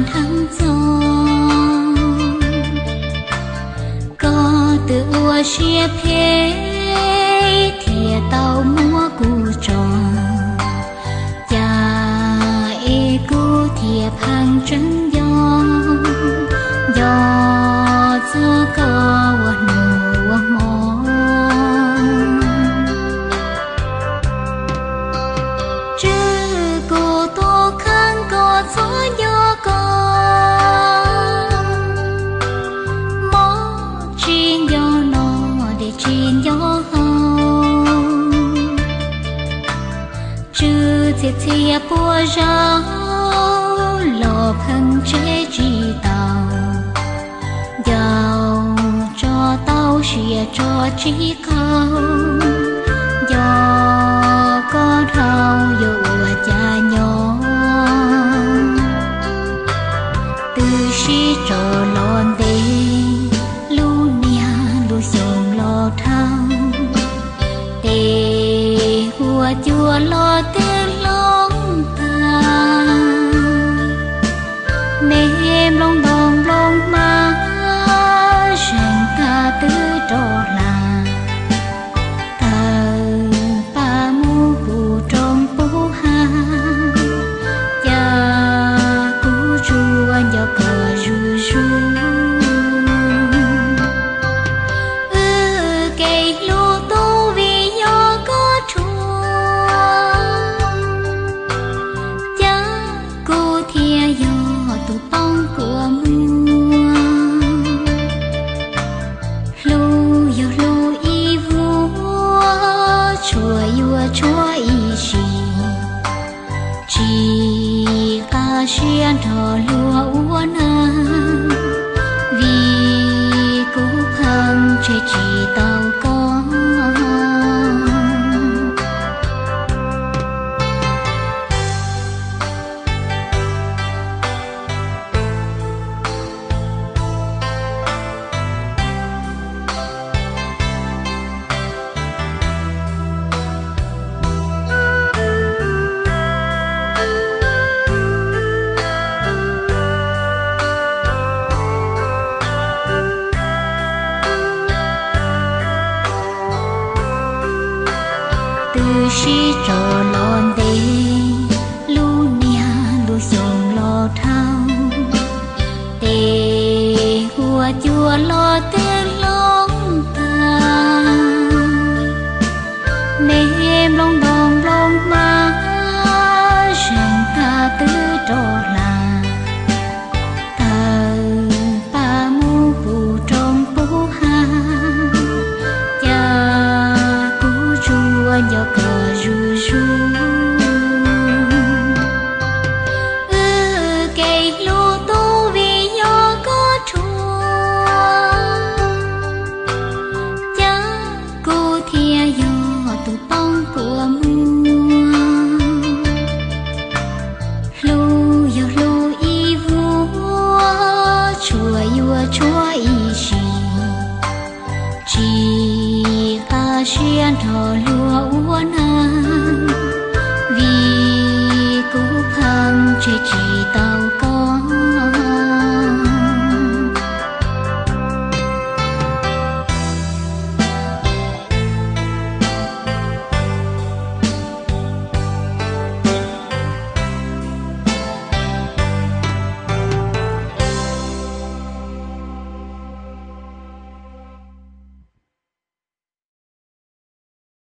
nrhab txog. Koj twb ua siab phem thiaj tau muab kuv tso, cas es kuv thiaj pheej tseeb nco, nco txog koj ua hnub ua hmo. Tswv kuv tus kheej, koj txhob nco koj, mob tsis nco no, dej tsis nco haus. Tswv txhia txhia puas zaug los pheej tseb tsis tau, nco tso tau siab tso tsis qaug, nco koj dhau yuav ua cas nyob. Twb sib tso los ntev, lub niag lub xyoo los dhau, tes huab cua los twb hloov tag, me nplooj ntoo nplooj hmab zeeg tag twb rov hla, tawg paj mus pub roob pub hav, cas kuv tsuas nco koj zuj zus. Wb kev hlub tu vim yog koj rhuav, cas kuv thiaj yog tus poob kua muag. Hlub yog hlub ib vuag, tshuav yuav tshuav ib sim, tsis qab siab nrog luag ua neej, vim kuv pheej tseg tsis tau koj. Twb sib tso los ntev, lub niag lub xyoo los dhau, tes huab cua los twb hloov tag, me nplooj ntoo nplooj hmab zeeg tag twb rov hla, tawg paj mus pub roob pub hav, cas kuv tsuas nco koj zuj zus. Wb kev hlub tu vim yog koj rhuav, cas kuv thiaj yog tus poob kua muag. Hlub yog hlub ib vuag, tshuav yuav tshuav ib sim, tsis qab siab nrog luag ua neej, vim kuv pheej tseg tsis